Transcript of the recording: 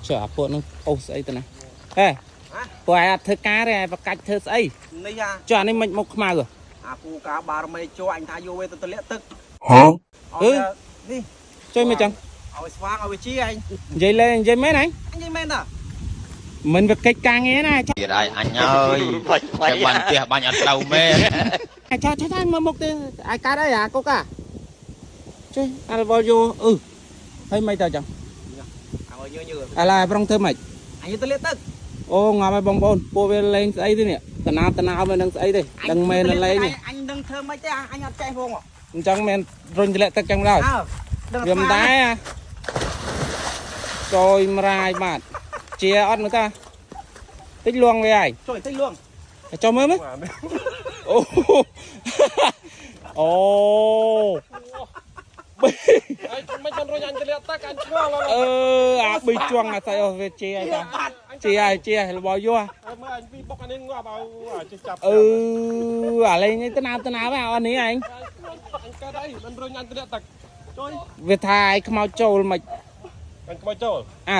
ចុះអាពួកនោះអូសស្អីទៅណាហេពួកឯងអត់ធ្វើការទេឯងបកាច់ធ្វើស្អី នេះអា ចុះអានេះមិនមកខ្មៅហ៎ អាពូកាបារមីជួអញថាយកវាទៅទម្លាក់ទឹក ហ៎ អឺ នេះ ជួយមកចឹង ឲ្យស្វាងឲ្យវាជាអញ និយាយលេងនិយាយមែនឯង អញនិយាយមែនតា មិនវាកិច្ចការងារណាចុះ ទៀតហើយអញអើយតែបាញ់ផ្ទះបាញ់អត់ត្រូវមែន ចុះចុះមកមុខទេឯកាត់អីអាកុកអាជួយអារវល់យកអឺហើយមិនទៅចឹង ឲ្យញើញើ ឥឡូវប្រុងធ្វើម៉េច អញយកទម្លាក់ទឹក អូងាប់ហើយបងប្អូនពួកវាលេងស្អីទេនេះតណាតណាមិននឹងស្អីទេដឹងមែនលេង អញនឹងធ្វើម៉េចទេអញអត់ចេះផង អញ្ចឹងមែនរុញទម្លាក់ទឹកចឹងដល់ អើដឹង វាមិនដែរអាចយម្រាយបាទជាអត់មើលតាតិចលួងវាហើយ ជួយតិចលួង ចុះមើលមើលអូអូ អញមិនបានរុញអញទម្លាក់ទឹកអញឆ្ងល់ អឺអាប៊ីជួងអាស្អីអូវាជាហើយតាជាហើយជារបស់យោ ហើយមើលអញពីបុកអានេះងាប់ឲ្យចេះចាប់ អឺអាលេងនេះតណាតណាអស់នេះឯង អញកើតអីមិនរុញអញទម្លាក់ទឹកជួយ វាថាឯងខ្មោចចូលមិន អញខ្មោចចូល អើ